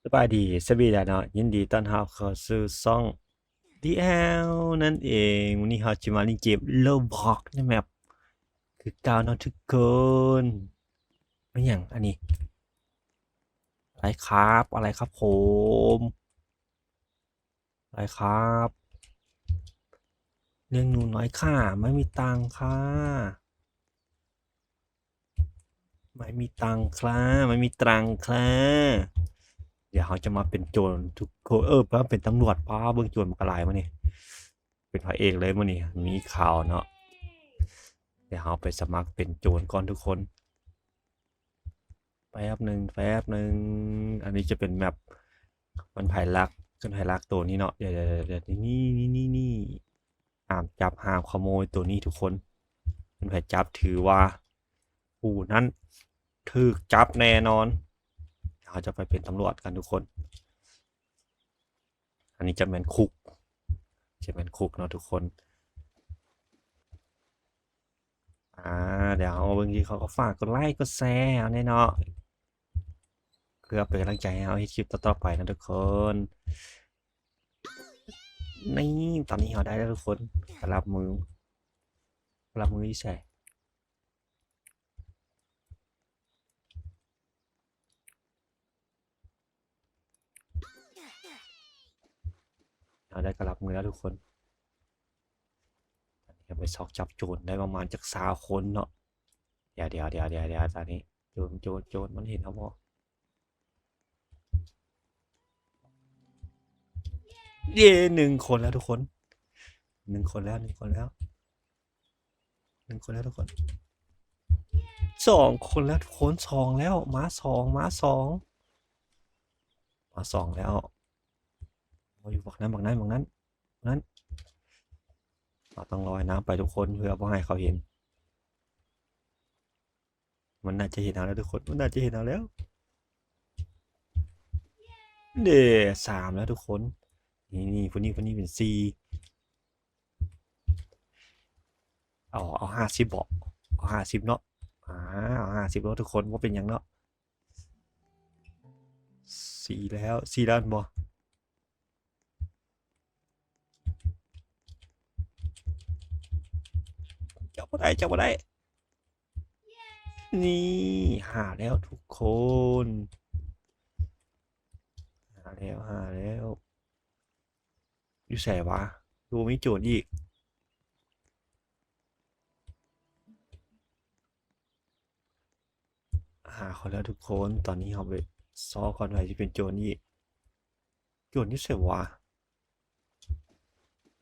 ສະບາຍດີ ສະບາຍດີເນາະ ຍິນດີຕ້ອນຮັບເຂົ້າສູ່ຊ່ອງ ດີແອລ ນັ້ນເອງ. ມື້ນີ້ເຮົາຈະມາຫຼິ້ນເກມ Roblox ໃນແມັບຄືເກົ່າເນາະທຸກຄົນ. ແມ່ນຫຍັງອັນນີ້? ອາໄລຄັບ ອາໄລຄັບຜົມ? ອາໄລຄັບ? ລ້ຽງໜູນ້ອຍຂ້າ ໄມ່ມີຕັງຄ່າ. ໄມ່ມີຕັງຄ່າ ໄມ່ມີຕັງຄ່າ. ດຽວເຮົາຈະມາເປັນໂຈນທຸກຄົນ ເອີ ມາເປັນຕຳຫຼວດ. ປ້າ ເບິ່ງໂຈນມັນກະຫຼາຍມື້ນີ້ ເປັນພະເອກເລີຍມື້ນີ້ ມີຂ່າວເນາະ. ດຽວເຮົາໄປສະໝັກເປັນໂຈນກ່ອນທຸກຄົນ. ແປັບໜຶ່ງ ແປັບໜຶ່ງ. ອັນນີ້ຈະເປັນແມັບ ມັນໃຜລັກ ເປັນໃຜລັກໂຕນີ້ເນາະ. ດຽວໆໆ ນີ້ ນີ້ ນີ້ ນີ້ ຫ້າມຈັບ ຫ້າມຂະໂມຍໂຕນີ້ທຸກຄົນ. ເປັນໃຜຈັບຖືວ່າຜູ້ນັ້ນຖືກຈັບແນ່ນອນ. ເຮົາຈະໄປເປັນຕຳຫຼວດກັນທຸກຄົນ. ອັນນີ້ຈະແມ່ນຄຸກ ຈະແມ່ນຄຸກເນາະທຸກຄົນ. ອາ ດຽວເຮົາເບິ່ງທີ່ເຂົາກໍຝາກກົດໄລກົດແຊເຮົາແດ່ເນາະ ເພື່ອເປັນກຳລັງໃຈໃຫ້ເຮົາເຮັດຄລິບຕໍ່ໆໄປເນາະທຸກຄົນ. ນີ້ ຕອນນີ້ເຮົາໄດ້ແລ້ວທຸກຄົນ. ກະລັບມື ກະລັບມືຢູ່ໃສ? ເຮົາໄດ້ກະລັບມືແລ້ວທຸກຄົນ. ຕອນນີ້ເຮົາໄປຊອກຈັບໂຈນໄດ້ປະມານຈັກຊາວຄົນເນາະ. ດຽວໆໆໆ ຕອນນີ້ໂຈນ ໂຈນ ໂຈນ ມັນເຫັນເຮົາບໍ່? ເຢ້ ໜຶ່ງຄົນແລ້ວທຸກຄົນ ໜຶ່ງຄົນແລ້ວ ໜຶ່ງຄົນແລ້ວ ໜຶ່ງຄົນແລ້ວທຸກຄົນ. ສອງຄົນແລ້ວທຸກຄົນ ສອງແລ້ວ ມາສອງ ມາສອງ ມາສອງແລ້ວ. ໂອ້ຍ ບັກນັ້ນ ບັກນັ້ນ ບັກນັ້ນ ນັ້ນ. ເຮົາຕ້ອງລອຍນ້ຳໄປທຸກຄົນ ເພື່ອບໍ່ໃຫ້ເຂົາເຫັນ. ມັນໜ້າຈະເຫັນເຮົາແລ້ວທຸກຄົນ ມັນໜ້າຈະເຫັນເຮົາແລ້ວ. ເດ້ ສາມແລ້ວທຸກຄົນ. ນີ້ໆ ຜູ້ນີ້ ຜູ້ນີ້ເປັນສີ່. ເອົາ ເອົາຫ້າສິບບໍ? ເອົາຫ້າສິບເນາະ. ອາ ເອົາຫ້າສິບເນາະທຸກຄົນ ບໍ່ເປັນຫຍັງເນາະ. ສີ່ແລ້ວ ສີ່ແລ້ວແມ່ນບໍ່? ຈັບບໍ່ໄດ້ ຈັບບໍ່ໄດ້. ນີ້ ຫ້າແລ້ວທຸກຄົນ ຫ້າແລ້ວ ຫ້າແລ້ວ. ຢູ່ໃສຫວາ? ຄືບໍ່ມີໂຈນອີກ. ຫ້າຄົນແລ້ວທຸກຄົນ. ຕອນນີ້ເຮົາໄປຊອກກ່ອນ ໃຜຊິເປັນໂຈນອີກ. ໂຈນຢູ່ໃສຫວາ?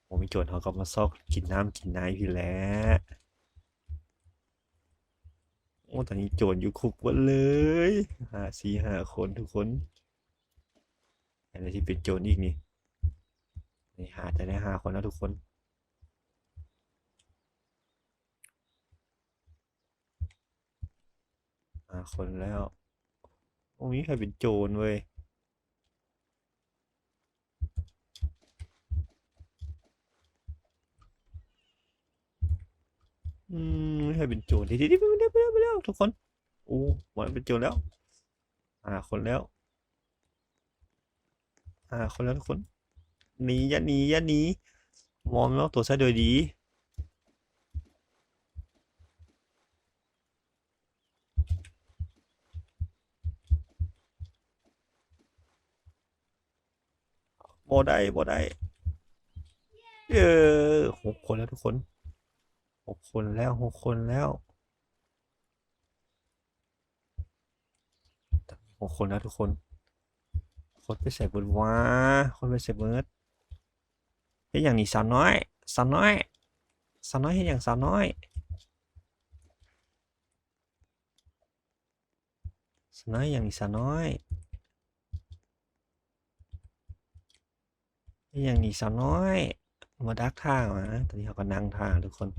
ບໍ່ມີໂຈນ ເຮົາກໍມາຊອກກິນນ້ຳກິນໃນພີ້ແຫຼະ. ໂອ້ ຕອນນີ້ໂຈນຢູ່ຄຸກເບິດເລີຍ ຫ້າ ສີ່ຫ້າຄົນທຸກຄົນ. ໃຜຊິເປັນໂຈນອີກນີ້? ນີ້ ຫາໄດ້ຫ້າຄົນແລ້ວທຸກຄົນ. ຫ້າຄົນແລ້ວ. ບໍ່ມີໃຜເປັນໂຈນເວີຍ. ອືມ ບໍ່ມີໃຜເປັນໂຈນ. ເດ ເດ ເດ ໄປແລ້ວ ໄປແລ້ວ ໄປແລ້ວທຸກຄົນ. ໂອ້ ບໍ່ມີໃຜເປັນໂຈນແລ້ວ. ຫ້າຄົນແລ້ວ. ຫ້າຄົນແລ້ວທຸກຄົນ. ໜີ ຢ່າໜີ ຢ່າໜີ. ມອມອອກຕົວຊະໂດຍດີ. ບໍ່ໄດ້ ບໍ່ໄດ້. ເອີ ຫົກຄົນແລ້ວທຸກຄົນ. ຫົກຄົນແລ້ວ ຫົກຄົນແລ້ວ. ຫົກຄົນແລ້ວທຸກຄົນ. ຄົນໄປໃສເບິດຫວາ? ຄົນໄປໃສເບິດ? ເຮັດຫຍັງນີ້ສາວນ້ອຍ? ສາວນ້ອຍ? ສາວນ້ອຍເຮັດຫຍັງສາວນ້ອຍ? ສາວນ້ອຍເຮັດຫຍັງນີ້ສາວນ້ອຍ? ເຮັດຫຍັງນີ້ສາວນ້ອຍ? ມາດັກທ່າຫວາ? ຕອນນີ້ເຮົາກໍນັ່ງທ່າທຸກຄົນ.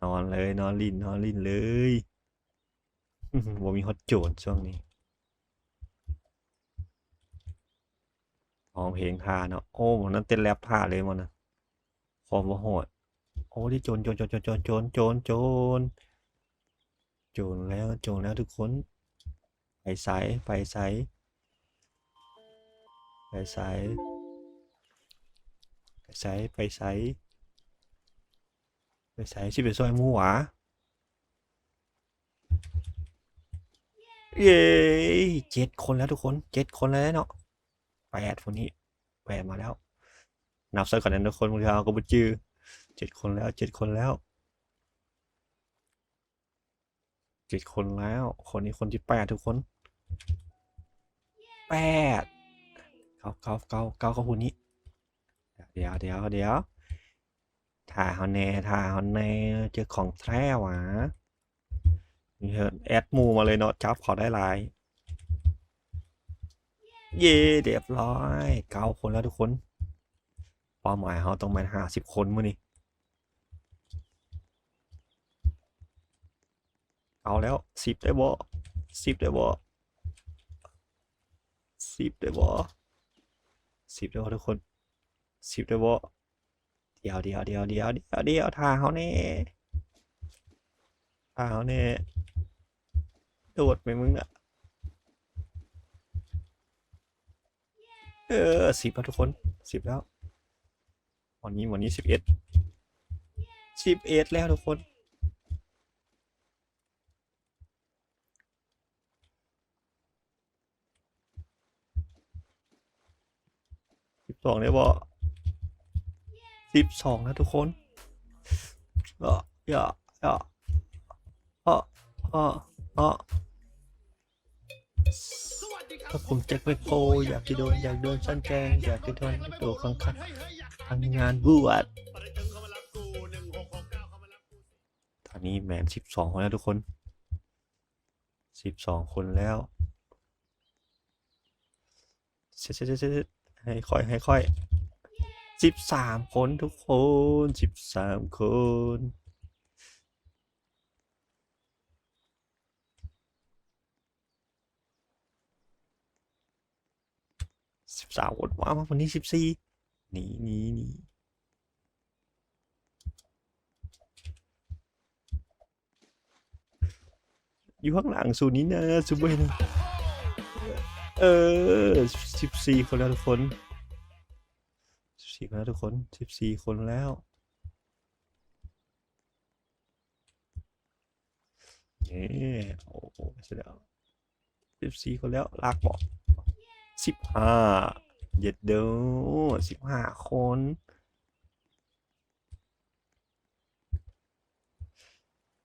ນອນເລີຍ ນອນຫຼິ້ນ ນອນຫຼິ້ນເລີຍ. ບໍ່ມີຮອດໂຈນຊ່ວງນີ້. ຮ້ອງເພງທ່າເນາະ. ໂອ້ ໝ່ອງນັ້ນເຕັ້ນແລັບທ່າເລີຍໝ່ອງນັ້ນ. ຄວາມບໍ່ໂຫດ. ໂອ້ ນີ້ໂຈນ ໂຈນ ໂຈນ ໂຈນ ໂຈນ ໂຈນ ໂຈນ. ໂຈນແລ້ວ ໂຈນແລ້ວທຸກຄົນ. ໄປໃສ ໄປໃສ? ໃສ ໄປໃສ ໄປໃສ ໄປໃສ ຊິໄປຊ່ອຍໝູ່ຫວາ? ເຢ້ ເຈັດຄົນແລ້ວທຸກຄົນ ເຈັດຄົນແລ້ວເນາະ ແປດ ຜູ້ນີ້ ແປດມາແລ້ວ ນັບໃສ່ກັນນະທຸກຄົນ ບາງເທື່ອເຮົາກໍບໍ່ຈື່ ເຈັດຄົນແລ້ວ ເຈັດຄົນແລ້ວ ເຈັດຄົນແລ້ວ ຄົນນີ້ຄົນທີແປດທຸກຄົນ ແປດ ເກົ້າ ເກົ້າ ເກົ້າ ເກົ້າ ກັບຜູ້ນີ້ ດຽວ ດຽວ ດຽວ ຖ້າເຮົາແດ່ ຖ້າເຮົາແດ່ ເຈີຂອງແທ້ຫວາ? ນີ້ເຮີ້ຍ ແອັດໝູ່ມາເລີຍເນາະ ຈັບເຂົາໄດ້ຫຼາຍ ເຢ້ ຮຽບຮ້ອຍ ເກົ້າຄົນແລ້ວທຸກຄົນ ເປົ້າໝາຍເຮົາຕ້ອງແມ່ນຫ້າສິບຄົນມື້ນີ້ ເອົາແລ້ວ ສິບໄດ້ບໍ່? ສິບໄດ້ບໍ່? ສິບໄດ້ບໍ່? ສິບໄດ້ບໍ່ທຸກຄົນ? ສິບໄດ້ບໍ່? ດຽວ ດຽວ ດຽວ ດຽວ ດຽວ ດຽວ ຖ້າເຮົາແດ່ ຖ້າເຮົາແດ່ ໂດດໄປມຶງນະ ເອີ ສິບແລ້ວທຸກຄົນ ສິບແລ້ວ ໝໍນີ້ ໝໍນີ້ ສິບເອັດ ສິບເອັດແລ້ວທຸກຄົນ. ສິບສອງໄດ້ບໍ່? ສິບສອງນະທຸກຄົນ ເອາະ ເອາະ ເອາະ ເອາະ ເອາະ ເອາະ ຖ້າຜົມແຈັກແມັກໂຄ ຢາກຈະໂດນ ຢາກໂດນສັນແກງ ຢາກຈະໂດນໂຕຄັງຄັນ ທັງງານບວດ. ຕອນນີ້ແມ່ນສິບສອງຄົນແລ້ວທຸກຄົນ ສິບສອງຄົນແລ້ວ ເຊັດ ເຊັດ ເຊັດ ເຊັດ ໃຫ້ຂ້ອຍ ໃຫ້ຂ້ອຍ ສິບສາມຄົນທຸກຄົນ ສິບສາມຄົນ ສິບສາມຄົນ ວ້າວ ມາຄົນທີສິບສີ່ ນີ້ ນີ້ ນີ້ ຢູ່ຂ້າງຫຼັງສູນນີ້ນະ ສູນບໍ່ເຫັນ ເອີ ສິບສີ່ຄົນແລ້ວທຸກຄົນ ສິບສີ່ຄົນແລ້ວທຸກຄົນ ສິບສີ່ຄົນແລ້ວ ເອີ ໂອ້ ເສັດແລ້ວ ສິບສີ່ຄົນແລ້ວ ລັກບໍ່? ສິບຫ້າ ເຢັດໂດ ສິບຫ້າຄົນ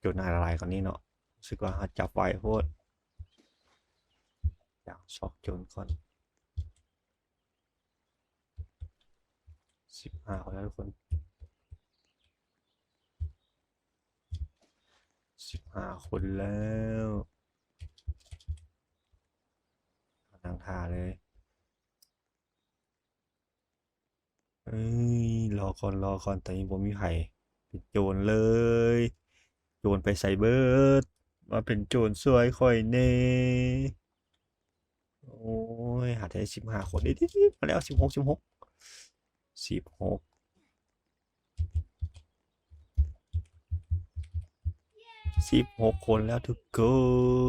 ໂຈນໜ້າຫຼາຍກວ່ານີ້ເນາະ ຮູ້ສຶກວ່າເຮົາຈັບໄວໂພດ ຢາກຊອກໂຈນກ່ອນ ສິບຫ້າຄົນແລ້ວທຸກຄົນ ສິບຫ້າຄົນແລ້ວ ນັ່ງຖ້າເລີຍ ເອີຍ ລໍກ່ອນ ລໍກ່ອນ ຕອນນີ້ບໍ່ມີໃຜເປັນໂຈນເລີຍ ໂຈນໄປໃສເບິດ ມາເປັນໂຈນຊ່ວຍຂ້ອຍແດ່. ໂອ້ຍ ຫາໄດ້ສິບຫ້າຄົນ ເດ ມາແລ້ວ ສິບຫົກ ສິບຫົກ ສິບຫົກ ສິບຫົກຄົນແລ້ວທຸກຄົ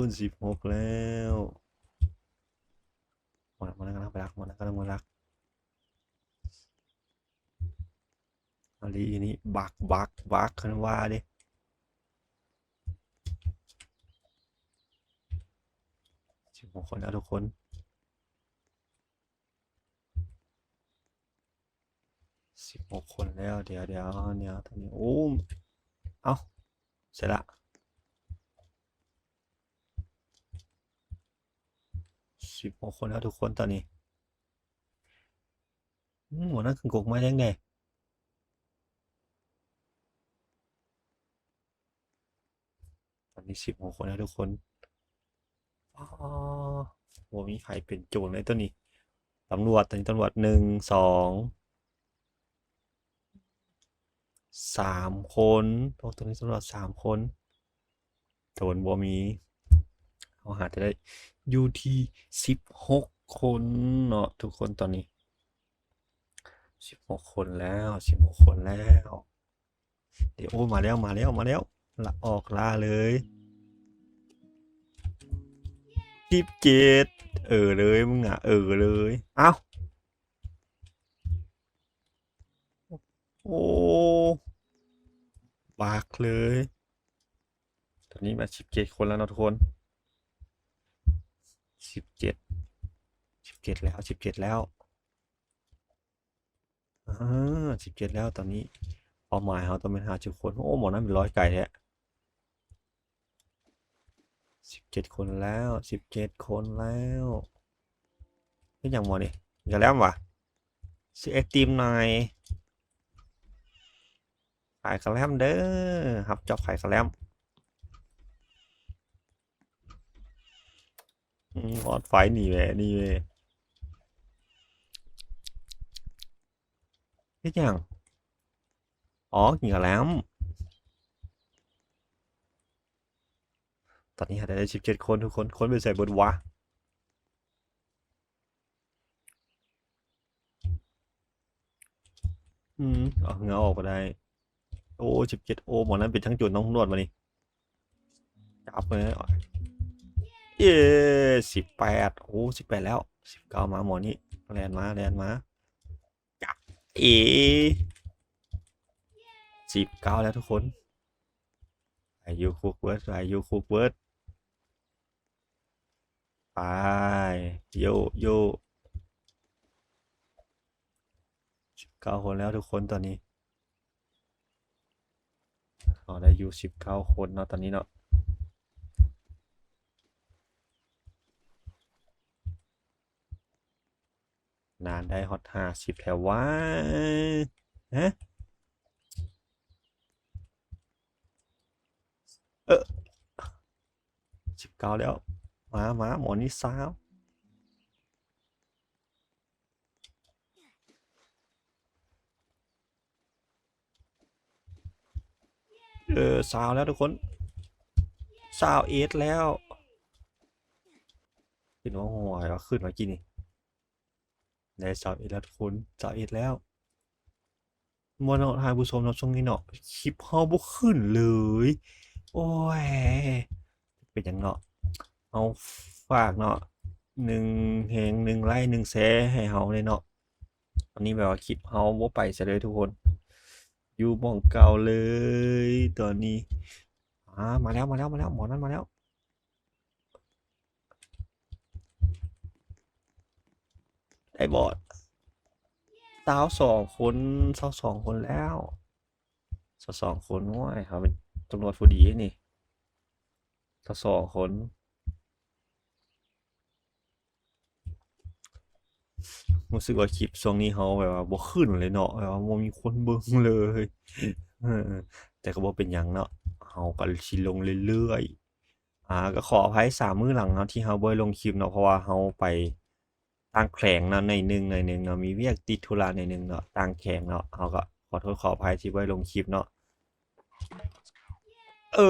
ນ ສິບຫົກແລ້ວ ໝົດແລ້ວ ໝົດແລ້ວ ກຳລັງໄປລັກ ໝົດແລ້ວ ກຳລັງມາລັກ. ອາລີນີ້ບັກ ບັກ ບັກ ຄັນວ່າເດ້ ສິບຫົກຄົນແລ້ວທຸກຄົນ ສິບຫົກຄົນແລ້ວ ດຽວ ດຽວ ດຽວ ຕອນນີ້ ໂອ້ ເອົ້າ ໃສ່ລະ ສິບຫົກຄົນແລ້ວທຸກຄົນຕອນນີ້. ອືມ ຫົວໜ້າເຄື່ອງກົກມາແຮງແດ່ ຕອນນີ້ສິບຫົກຄົນແລ້ວທຸກຄົນ ອໍ ບໍ່ມີໃຜເປັນໂຈນເລີຍຕອນນີ້ ຕຳຫຼວດ ຕອນນີ້ຕຳຫຼວດ ໜຶ່ງ ສອງ ສາມຄົນ ໂອ້ ຕອນນີ້ຕຳຫຼວດສາມຄົນ ໂຈນບໍ່ມີ ເຮົາຫາຈະໄດ້ຢູ່ທີ່ສິບຫົກຄົນເນາະທຸກຄົນ ຕອນນີ້ສິບຫົກຄົນແລ້ວ ສິບຫົກຄົນແລ້ວ ດຽວ ໂອ້ ມາແລ້ວ ມາແລ້ວ ມາແລ້ວ ລະ ອອກລ່າເລີຍ ສິບເຈັດ ເອີເລີຍ ມຶງອະ ເອີເລີຍ ອ້າວ ອ້ ບັກເລີຍ. ຕອນນີ້ມາສິບເຈັດຄົນແລ້ວເນາະທຸກຄົນ. ສິບເຈັດ ສິບເຈັດແລ້ວ ສິບເຈັດແລ້ວ. ອາ ສິບເຈັດແລ້ວຕອນນີ້. ເປົ້າໝາຍເຮົາຕ້ອງແມ່ນຫ້າສິບຄົນ. ໂອ້ ໝໍນັ້ນເປັນຮ້ອຍໄກແທ້. ສິບເຈັດຄົນແລ້ວ ສິບເຈັດຄົນແລ້ວ. ເຮັດຫຍັງໝໍນີ້? ກະແລັມຫວາ? ຊື້ໄອຕິມໜ່ອຍ. ຂາຍກະແລັມເດີ. ຮັບຈັອບຂາຍກະແລັມ. ອືມ ຮອດໄຟໜີແຫວະ ໜີແຫວະ. ເຮັດຫຍັງ? ອໍ ກິນກະແລັມ. ຕອນນີ້ຫາໄດ້ສິບເຈັດຄົນທຸກຄົນ. ຄົນໄປໃສເບິດຫວາ? ອືມ ເອົາເຫື່ອອອກບໍ່ໄດ້. ໂອ້ ສິບເຈັດ. ໂອ້ ໝໍນັ້ນເປັນຊ່າງໂຈນຕ້ອງຕຳຫຼວດບາດນີ້. ຈັບເລີຍ. ເອີ ສິບແປດ. ໂອ້ ສິບແປດແລ້ວ. ສິບເກົ້າມາ ໝໍນີ້. ແລ່ນມາ ແລ່ນມາ. ຈັບເອ ສິບເກົ້າແລ້ວທຸກຄົນ. ໄປຢູ່ຄຸກເບິດ ໄປຢູ່ຄຸກເບິດ. ໄປ ໂຢ ໂຢ. ສິບເກົ້າຄົນແລ້ວທຸກຄົນຕອນນີ້. ເຮົາໄດ້ຢູ່ສິບເກົ້າຄົນເນາະຕອນນີ້ເນາະ. ນານໄດ້ຮອດຫ້າສິບແລ້ວຫວາ? ຮະ? ເອີ ສິບເກົ້າແລ້ວ. ມາ ມາ ໝໍນີ້ຊາວ. ເອີ ຊາວແລ້ວທຸກຄົນ. ຊາວເອັດແລ້ວ. ຂຶ້ນມາຫົວ ຂຶ້ນມາກີ້ນີ້. ໄດ້ຊາວເອັດແລ້ວທຸກຄົນ ຊາວເອັດແລ້ວ. ບໍ່ເນາະທ່ານຜູ້ຊົມເນາະ ຊ່ວງນີ້ເນາະ ຄລິບເຮົາບໍ່ຂຶ້ນເລີຍ. ໂອ້ຍ ເປັນຫຍັງເນາະ? ເຮົາຝາກເນາະ ໜຶ່ງແຮງ ໜຶ່ງໄລ້ ໜຶ່ງແຊໃຫ້ເຮົາແດ່ເນາະ. ຕອນນີ້ແບບວ່າຄລິບເຮົາບໍ່ໄປໃສເລີຍທຸກຄົນ ຢູ່ໝ່ອງເກົ່າເລີຍຕອນນີ້. ອາ ມາແລ້ວ ມາແລ້ວ ມາແລ້ວ ໝໍນັ້ນມາແລ້ວ. ໄດ້ບໍ່? ຊາວສອງຄົນ ຊາວສອງຄົນແລ້ວ ຊາວສອງຄົນ. ໂອ້ຍ ເຮົາເປັນຕຳຫຼວດຜູ້ດີນີ້ ຊາວສອງຄົນ. ຮູ້ສຶກວ່າຄລິບຊ່ວງນີ້ເຮົາແບບວ່າບໍ່ຂຶ້ນເລີຍເນາະ ແບບວ່າບໍ່ມີຄົນເບິ່ງເລີຍ. ເອີ ແຕ່ກໍບໍ່ເປັນຫຍັງເນາະ ເຮົາກໍຊິລົງເລື້ອຍໆ. ອາ ກໍຂໍອະໄພສາມມື້ຫຼັງເນາະ ທີ່ເຮົາບໍ່ໄດ້ລົງຄລິບເນາະ ເພາະວ່າເຮົາໄປຕ່າງແຂວງເນາະ ໜ້ອຍໜຶ່ງ ໜ້ອຍໜຶ່ງເນາະ ມີວຽກຕິດທຸລະໜ້ອຍໜຶ່ງເນາະ ຕ່າງແຂວງເນາະ. ເຮົາກໍຂໍໂທດຂໍອະໄພທີ່ບໍ່ໄດ້ລົງຄລິບເນາະ. ເອີ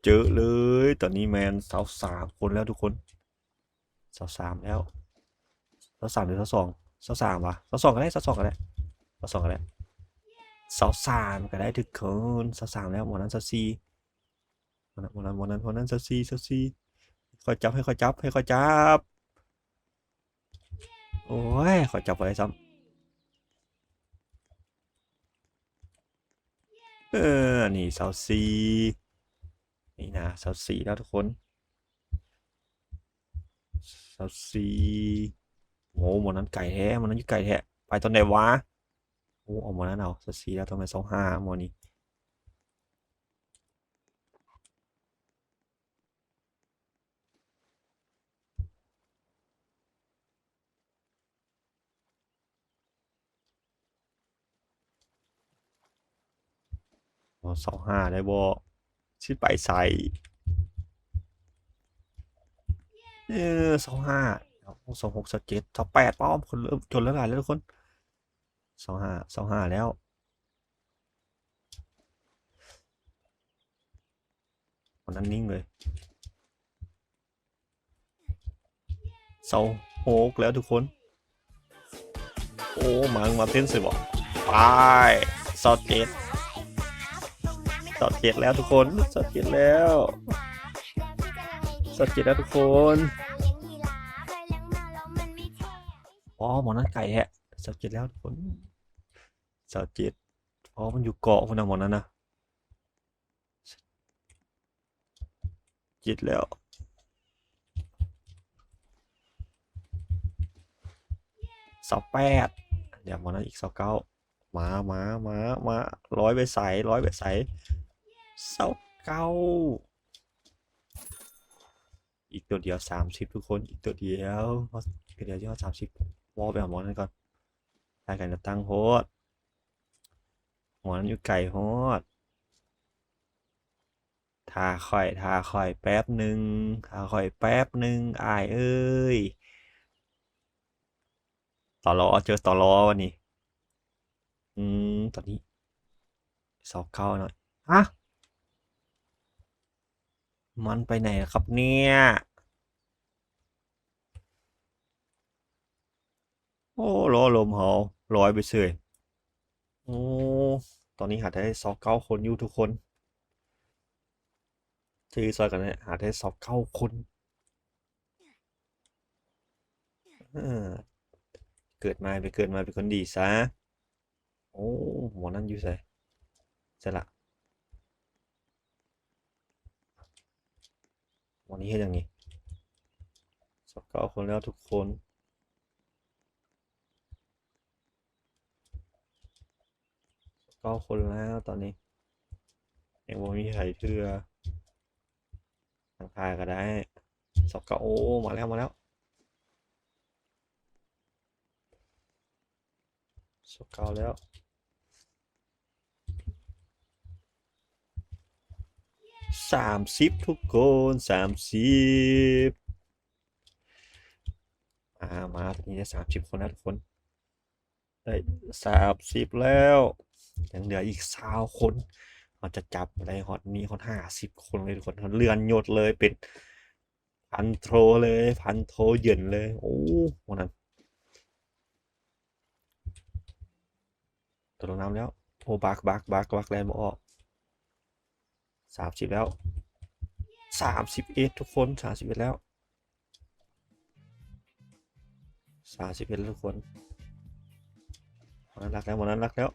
ເຈີເລີຍ ຕອນນີ້ແມ່ນຊາວສາມຄົນແລ້ວທຸກຄົນ. ຊາວສາມແລ້ວ ຊາວສາມຫຼືຊາວສອງ? ຊາວສາມຫວາ? ຊາວສອງກໍໄດ້ ຊາວສອງກໍໄດ້ ຊາວສອງກໍໄດ້ ຊາວສາມກໍໄດ້ທຸກຄົນ. ຊາວສາມແລ້ວ ໝໍນັ້ນຊາວສີ່ ໝໍນັ້ນ ໝໍນັ້ນ ໝໍນັ້ນຊາວສີ່ ຊາວສີ່. ຂ້ອຍຈັບ ໃຫ້ຂ້ອຍຈັບ ໃຫ້ຂ້ອຍຈັບ. ໂອ້ຍ ຂ້ອຍຈັບບໍ່ໄດ້ຊ້ຳ. ເອີ ອັນນີ້ຊາວສີ່ ນີ້ນະ ຊາວສີ່ແລ້ວທຸກຄົນ ຊາວສີ່. ໂອ້ ໝໍນັ້ນໄກແທ້ ໝໍນັ້ນຢູ່ໄກແທ້. ໄປຕອນໃດຫວາ? ໂອ້ ເອົາໝໍນັ້ນເອົາ ຊາວສີ່ແລ້ວ ຕ້ອງໄດ້ຊາວຫ້າໝໍນີ້. ເອົາຊາວຫ້າໄດ້ບໍ່? ຊິໄປໃສ? ເອີ ຊາວຫ້າ ໂອ້ ຊາວຫົກ ຊາວເຈັດ ຊາວແປດ. ປ້ອມ ຄົນເລີ່ມຈົນຫຼາຍໆແລ້ວທຸກຄົນ. ຊາວຫ້າ ຊາວຫ້າແລ້ວ. ຕອນນັ້ນນິ່ງເລີຍ. ຊາວຫົກແລ້ວທຸກຄົນ. ໂອ້ ມາ ມາເຕັ້ນໃສ່ບໍ່? ໄປ ຊາວເຈັດ ຊາວເຈັດແລ້ວທຸກຄົນ ຊາວເຈັດແລ້ວ ຊາວເຈັດແລ້ວທຸກຄົນ. ອໍ ໝໍນັ້ນໄກແທ້. ຊາວເຈັດແລ້ວທຸກຄົນ ຊາວເຈັດ. ອໍ ມັນຢູ່ເກາະພຸ້ນນະ ໝໍນັ້ນນະ. ເຈັດແລ້ວ ຊາວແປດ ດຽວໝໍນັ້ນອີກ ຊາວເກົ້າ ມາ ມາ ມາ ມາ ຮ້ອຍໄປໃສ ຮ້ອຍໄປໃສ ຊາວເກົ້າ ອີກຕົວດຽວ ສາມສິບ ທຸກຄົນ ອີກຕົວດຽວ ຕົວດຽວຊິຮອດ ສາມສິບ ວໍໄປຫາໝໍນັ້ນກ່ອນ ໄລ່ກັນຈະຕັ້ງໂພດ ໝໍນັ້ນຢູ່ໄກໂພດ ຖ້າຂ້ອຍ ຖ້າຂ້ອຍແປັບໜຶ່ງ ຖ້າຂ້ອຍແປັບໜຶ່ງ ອ້າຍເອີຍ ຕລ ເຈີຕລ ວັນນີ້ ອືມ ຕອນນີ້ ຊາວເກົ້າ ເນາະ ຮະ ມັນໄປໄຫນລະຄັບເນຍ? ໂອ້ ລໍ້ລົມເຮົາ ລອຍໄປເສີຍ ໂອ້ ຕອນນີ້ຫາໄດ້ຊາວເກົ້າຄົນຢູ່ທຸກຄົນ ຊື້ຊ່ອຍກັນ ຫາໄດ້ຊາວເກົ້າຄົນ ເອີ ເກີດມາ ໄປເກີດມາເປັນຄົນດີຊະ. ໂອ້ ໝໍນັ້ນຢູ່ໃສ? ໃສລະ? ໝໍນີ້ເຮັດຫຍັງນີ້? ຊາວເກົ້າຄົນແລ້ວທຸກຄົນ ຊາວເກົ້າຄົນແລ້ວຕອນນີ້ ຍັງບໍ່ມີໃຜເທື່ອ ທັງທາຍກໍໄດ້ ຊາວເກົ້າ ໂອ້ ມາແລ້ວ ມາແລ້ວ ຊາວເກົ້າແລ້ວ ສາມສິບ ທຸກຄົນ ສາມສິບ ມາ ມາ ຕອນນີ້ໄດ້ສາມສິບຄົນແລ້ວທຸກຄົນ ໄດ້ສາມສິບແລ້ວ ຍັງເຫຼືອອີກຊາວຄົນ ເຮົາຈະຈັບໄດ້ຮອດນີ້ ຮອດຫ້າສິບຄົນເລີຍທຸກຄົນ ເຮົາເລື່ອນຍົດເລີຍ ເປັນພັນໂທເລີຍ ພັນໂທເຢັນເລີຍ ໂອ້ ໝໍນັ້ນ ຕົວລົງນ້ຳແລ້ວ ໂອ້ ບັກ ບັກ ບັກ ບັກ ແລ່ນບໍ່ອອກ ສາມສິບແລ້ວ ສາມສິບເອັດ ທຸກຄົນ ສາມສິບເອັດແລ້ວ ສາມສິບເອັດແລ້ວທຸກຄົນ ໝໍນັ້ນລັກແລ້ວ ໝໍນັ້ນລັກແລ້ວ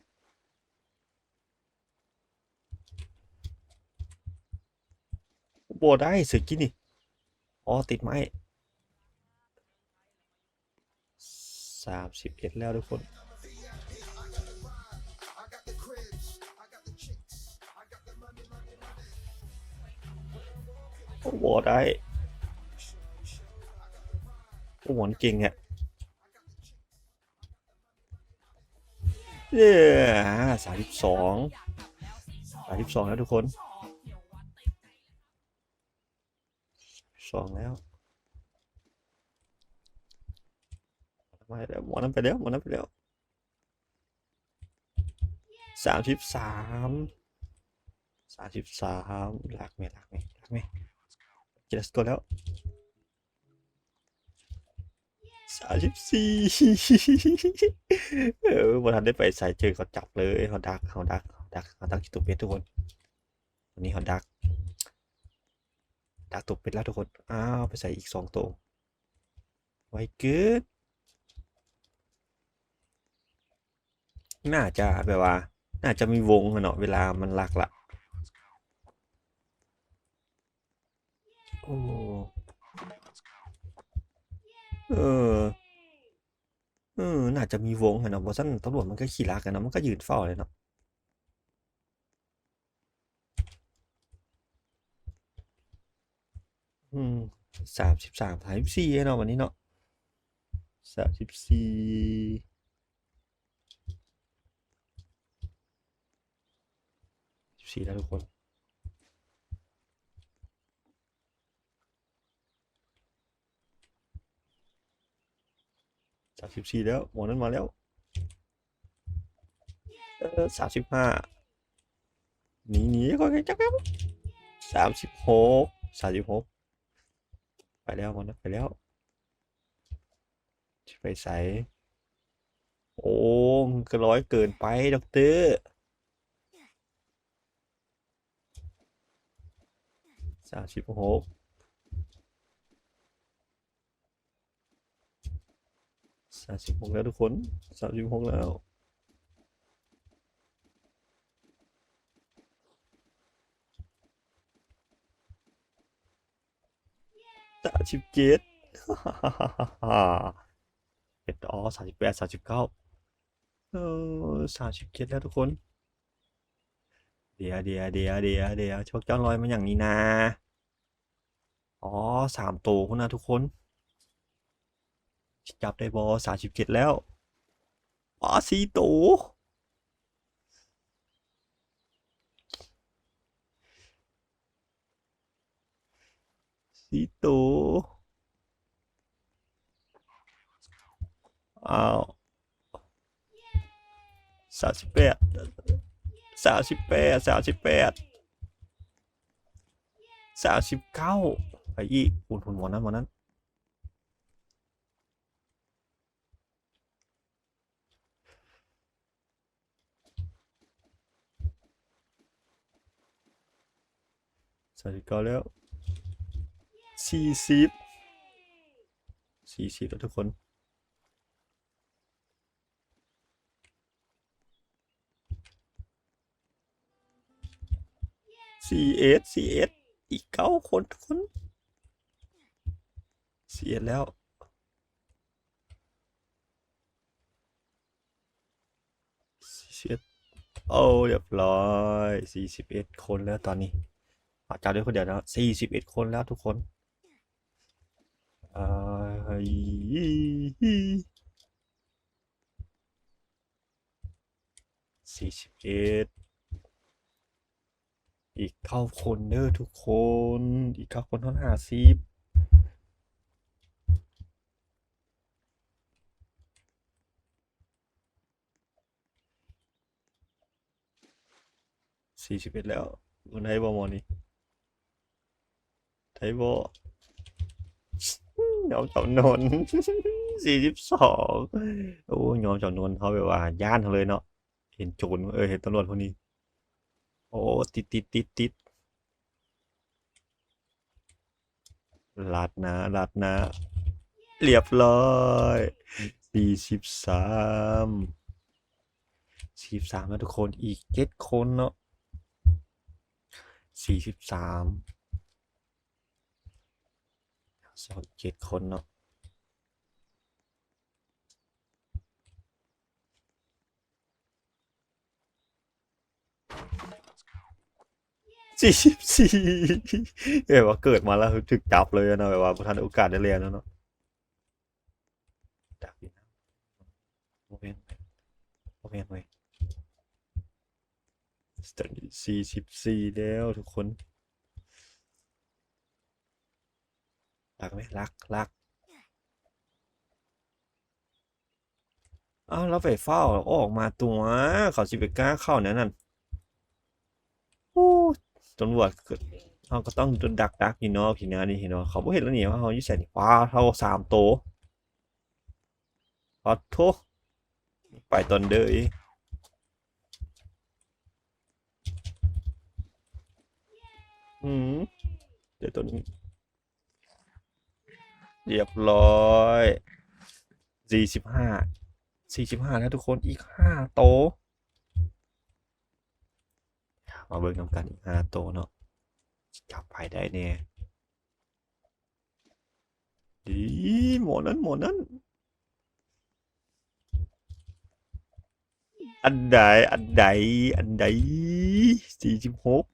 ບໍ່ໄດ້ ເສືອກິນນີ້ ອໍ ຕິດໄມ້ ສາມສິບເອັດແລ້ວທຸກຄົນ ໂອ້ ບໍ່ໄດ້ ໂອ້ ມັນເກັ່ງແຮະ ເຢ້ ສາມສິບສອງ ສາມສິບສອງແລ້ວທຸກຄົນ ສອງແລ້ວ ມາແລ້ວ ໝໍນັ້ນໄປແລ້ວ ໝໍນັ້ນໄປແລ້ວ ສາມສິບສາມ ສາມສິບສາມ ລັກແມ່ ລັກແມ່ ລັກແມ່ ເຈລັສໂກແລ້ວ ສາມສິບສີ່ ເອີ ບໍ່ທັນໄດ້ໄປໃສ ເຈີເຂົາຈັບເລີຍ ເຮົາດັກ ເຮົາດັກ ເຮົາດັກ ເຮົາດັກຢູ່ຕົວເປັດທຸກຄົນ ວັນນີ້ເຮົາດັກ ດັກຕົວເປັດແລ້ວທຸກຄົນ ອ້າວ ໄປໃສອີກສອງໂຕ ໄວເກີນ ໜ້າຈະແບບວ່າ ໜ້າຈະມີວົງຫັ້ນເນາະ ເວລາມັນລັກລະ ໂອ້ ເອີ ເອີ ໜ້າຈະມີວົງຫັ້ນເນາະ ບໍ່ຊັ້ນຕຳຫຼວດມັນກໍຂີ້ລັກຫັ້ນເນາະ ມັນກໍຢືນເຝົ້າແຫຼະເນາະ ອືມ ສາມສິບສາມ ສາມສິບສີ່ເນາະ ວັນນີ້ເນາະ ສາມສິບສີ່ ສິບສີ່ແລ້ວທຸກຄົນ ສາມສິບສີ່ແລ້ວ ໝໍນັ້ນມາແລ້ວ ເອີ ສາມສິບຫ້າ ໜີ ໜີ ຂ້ອຍຈັບແລ້ວ ສາມສິບຫົກ ສາມສິບຫົກ ໄປແລ້ວ ໝໍນັ້ນໄປແລ້ວ ຊິໄປໃສ? ໂອ້ ມັນກໍລອຍເກີນໄປ ດັອກເຕີ. ສາມສິບຫົກ ສາມສິບຫົກແລ້ວທຸກຄົນ ສາມສິບຫົກແລ້ວ. ສິບເຈັດ ເປັນ ອໍ ສາມສິບແປດ ສາມສິບເກົ້າ ເອີ ສາມສິບເຈັດແລ້ວທຸກຄົນ. ດຽວ ດຽວ ດຽວ ດຽວ ດຽວ ພວກເຈົ້າລອຍມາຫຍັງນີ້ນາ? ອໍ ສາມໂຕພຸ້ນນະທຸກຄົນ ຊິຈັບໄດ້ບໍ່? ສາມສິບເຈັດແລ້ວ ອໍ ສີ່ໂຕ ສີ່ໂຕ ອ້າວ ສາມສິບແປດ ສາມສິບແປດ ສາມສິບແປດ ສາມສິບເກົ້າ ໄປອີກ ພຸ້ນໆ ໝໍນັ້ນ ໝໍນັ້ນ. ສາມສິບເກົ້າແລ້ວ ສີ່ສິບ ສີ່ສິບແລ້ວທຸກຄົນ. ສີ່ສິບເອັດ ສີ່ສິບເອັດ ອີກເກົ້າຄົນທຸກຄົນ ສີ່ສິບເອັດແລ້ວ ສີ່ສິບເອັດ ໂອ້ ຮຽບຮ້ອຍ ສີ່ສິບເອັດຄົນແລ້ວຕອນນີ້ ເອົາຈັບໄດ້ຄົນດຽວແລ້ວ ສີ່ສິບເອັດຄົນແລ້ວທຸກຄົນ ເອີ ສີ່ສິບເອັດ ອີກເກົ້າຄົນເດີທຸກຄົນ ອີກເກົ້າຄົນຮອດຫ້າສິບ ສີ່ສິບເອັດແລ້ວ ມັນໄດ້ບໍ່ໝໍນີ້? ໄດ້ບໍ່? ຍອມຈຳນົນ ສີ່ສິບສອງ ໂອ້ ຍອມຈຳນົນ ເຮົາແບບວ່າຢ້ານເຮົາເລີຍເນາະ ເຫັນໂຈນ ເອີ ເຫັນຕຳຫຼວດພວກນີ້ ໂອ້ ຕິດໆໆໆ ລັດໜ້າ ລັດໜ້າ ຮຽບຮ້ອຍ ສີ່ສິບສາມ ສີ່ສິບສາມແລ້ວທຸກຄົນ ອີກເຈັດຄົນເນາະ ສີ່ສິບສາມ ເຈັດຄົນເນາະ. ສີ່ສິບສີ່ ແບບວ່າເກີດມາແລ້ວຖືກຈັບເລີຍນະ ແບບວ່າບໍ່ທັນໂອກາດໄດ້ແລ່ນເນາະ ບໍ່ແມ່ນ ບໍ່ແມ່ນເວີຍ ຕອນນີ້ສີ່ສິບສີ່ແລ້ວທຸກຄົນ ລັກໄໝ? ລັກ ລັກ. ອ້າວ ລາວໄປຟ້າວອອກມາຕົວະ ເຂົາຊິໄປກ້າເຂົ້າແນວນັ້ນ. ໂອ້ ຕຳຫຼວດ ເຮົາກໍຕ້ອງດັກໆຢູ່ນອກ ທີ່ແນວນີ້ເນາະ ເຂົາບໍ່ເຫັນແລ້ວນີ້ວ່າເຮົາຢູ່ໃສນີ້. ປາໂທ້ ສາມໂຕ ປາໂທ້ ໄປຕອນເດີ. ອືມ ເດ ຕົວນີ້ ຮຽບຮ້ອຍ ສີ່ສິບຫ້າ ສີ່ສິບຫ້າແລ້ວທຸກຄົນ ອີກຫ້າໂຕ. ມາເບິ່ງນຳກັນອີກຫ້າໂຕເນາະ ຈັບໃຜໄດ້ແດ່. ດີ ໝໍນັ້ນ ໝໍນັ້ນ ອັນໃດ ອັນໃດ ອັນໃດ ສີ່ສິບຫົກ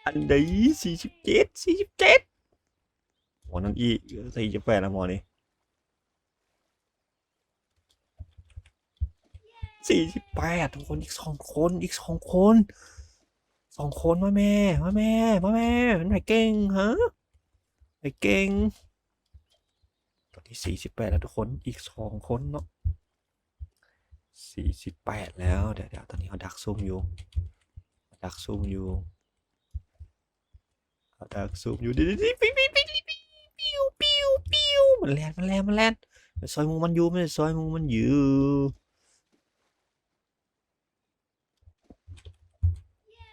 ອັນໃດ ສີ່ສິບເຈັດ ສີ່ສິບເຈັດ ໝໍນັ້ນອີກ ສີ່ສິບແປດແລ້ວໝໍນີ້. ສີ່ສິບແປດ ທຸກຄົນ ອີກສອງຄົນ ອີກສອງຄົນ ສອງຄົນ ມາແມ່ ມາແມ່ ມາແມ່ ມັນໃຜເກັ່ງ ຮະ ໃຜເກັ່ງ. ຕອນນີ້ສີ່ສິບແປດແລ້ວທຸກຄົນ ອີກສອງຄົນເນາະ ສີ່ສິບແປດແລ້ວ. ດຽວໆ ຕອນນີ້ເຮົາດັກຊຸ່ມຢູ່ ດັກຊຸ່ມຢູ່ ເຮົາດັກຊຸ່ມຢູ່ ດີໆ ປີວໆ ມັນແລ່ນ ມັນແລ່ນ ມັນແລ່ນ ໄປຊ່ອຍໝູ່ມັນຢູ່ ໄປຊ່ອຍໝູ່ມັນຢູ່.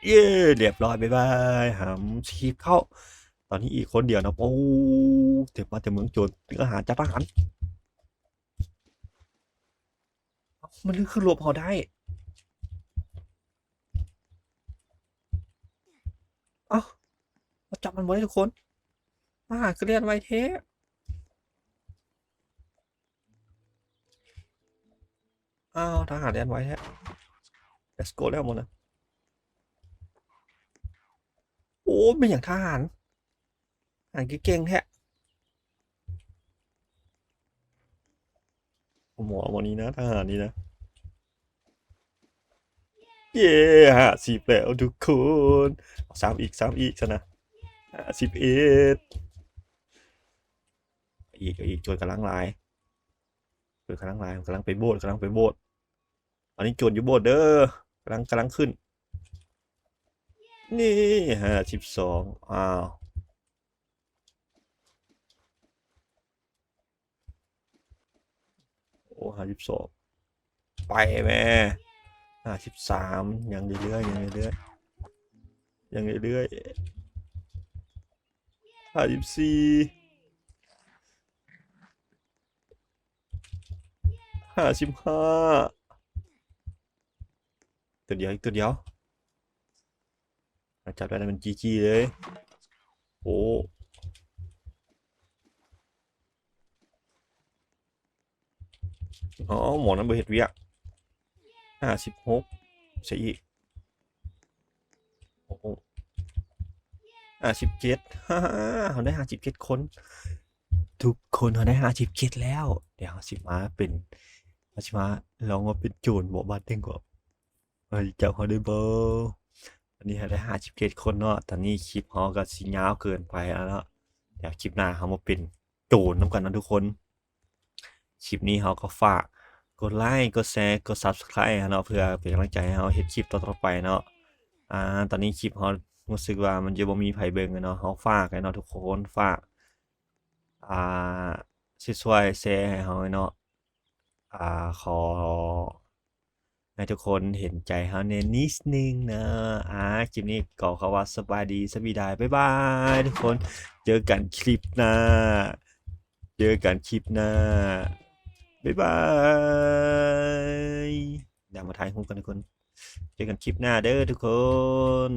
ເຢ້ ຮຽບຮ້ອຍ ບາຍບາຍ ຫຳ ສະກີບເຂົ້າ. ຕອນນີ້ອີກຄົນດຽວນະ ໂອ້ ເຕັມມາແຕ່ເມືອງໂຈນ ເຖິງອາຫານ ຈັດອາຫານ. ເອົ້າ ມັນຄືລົບເຮົາໄດ້? ເອົ້າ ເຮົາຈັບມັນບໍ່ໄດ້ທຸກຄົນ. ທະຫານຄືແລ່ນໄວແທ້. ອ້າວ ທະຫານແລ່ນໄວແທ້. Let's go ແລ້ວໝົດນະ. ໂອ້ ແມ່ນຫຍັງທະຫານ ທະຫານຄືເກັ່ງແທ້. ໝໍ ໝໍນີ້ນະ ທະຫານນີ້ນະ. ເຢ້ ຫ້າສິບແລ້ວທຸກຄົນ. ເອົາ ຊ້ຳອີກ ຊ້ຳອີກຊັ້ນນະ. ຫ້າສິບເອັດ ອີກ ອີກ ໂຈນກຳລັງຫຼາຍ ໂຈນກຳລັງຫຼາຍ ກຳລັງໄປໂບດ ກຳລັງໄປໂບດ. ອັນນີ້ໂຈນຢູ່ໂບດເດີ ກຳລັງ ກຳລັງຂຶ້ນ. ນີ້ ຫ້າສິບສອງ. ອ້າວ ໂອ້ ຫ້າສິບສອງ ໄປແມ່. ຫ້າສິບສາມ ຍັງເລື້ອຍໆ ຍັງເລື້ອຍໆ ຍັງເລື້ອຍໆ. ຫ້າສິບສີ່ ຫ້າສິບຫ້າ ຕົວດຽວ ອີກຕົວດຽວ. ຖ້າຈັບໄດ້ແລ້ວມັນຈີຈີເລີຍ. ໂອ້ ອໍ ໝໍນັ້ນບໍ່ເຮັດວຽກ. ຫ້າສິບຫົກ ໃສ່ອີກ. ໂອ້ໂຫ ຫ້າສິບເຈັດ ເຮົາໄດ້ຫ້າສິບເຈັດຄົນ ທຸກຄົນ ເຮົາໄດ້ຫ້າສິບເຈັດແລ້ວ. ດຽວເຮົາຊິມາເປັນ ເຮົາຊິມາລອງມາເປັນໂຈນບໍ່ ບາດໜຶ່ງກໍ ເຂົາຊິຈັບເຮົາໄດ້ບໍ່? ຕອນນີ້ເຮົາໄດ້ຫ້າສິບເຈັດຄົນເນາະ. ຕອນນີ້ຄລິບເຮົາກໍຊິຍາວເກີນໄປແລ້ວເນາະ. ດຽວຄລິບໜ້າເຮົາມາເປັນໂຈນນຳກັນເນາະທຸກຄົນ. ຄລິບນີ້ເຮົາກໍຝາກກົດໄລ ກົດແຊ ກົດ Subscribe ເນາະ ເພື່ອເປັນກຳລັງໃຈໃຫ້ເຮົາເຮັດຄລິບຕໍ່ໆໄປເນາະ. ອາ ຕອນນີ້ຄລິບເຮົາຮູ້ສຶກວ່າມັນຈະບໍ່ມີໃຜເບິ່ງເນາະ. ເຮົາຝາກເນາະທຸກຄົນ ຝາກ ອາ ຊ່ວຍແຊໃຫ້ເຮົາເນາະ. ອາ ຂໍໃຫ້ທຸກຄົນເຫັນໃຈເຮົາແດ່ນິດໜຶ່ງເນາະ. ອາ ຄລິບນີ້ກໍຂໍຄຳວ່າສະບາຍດີ ສະບາຍດີ ບາຍບາຍທຸກຄົນ. ເຈີກັນຄລິບໜ້າ ເຈີກັນຄລິບໜ້າ ບາຍບາຍ. ດຽວມາຖ່າຍຮູບກັນທຸກຄົນ. ເຈີກັນຄລິບໜ້າເດີທຸກຄົນ.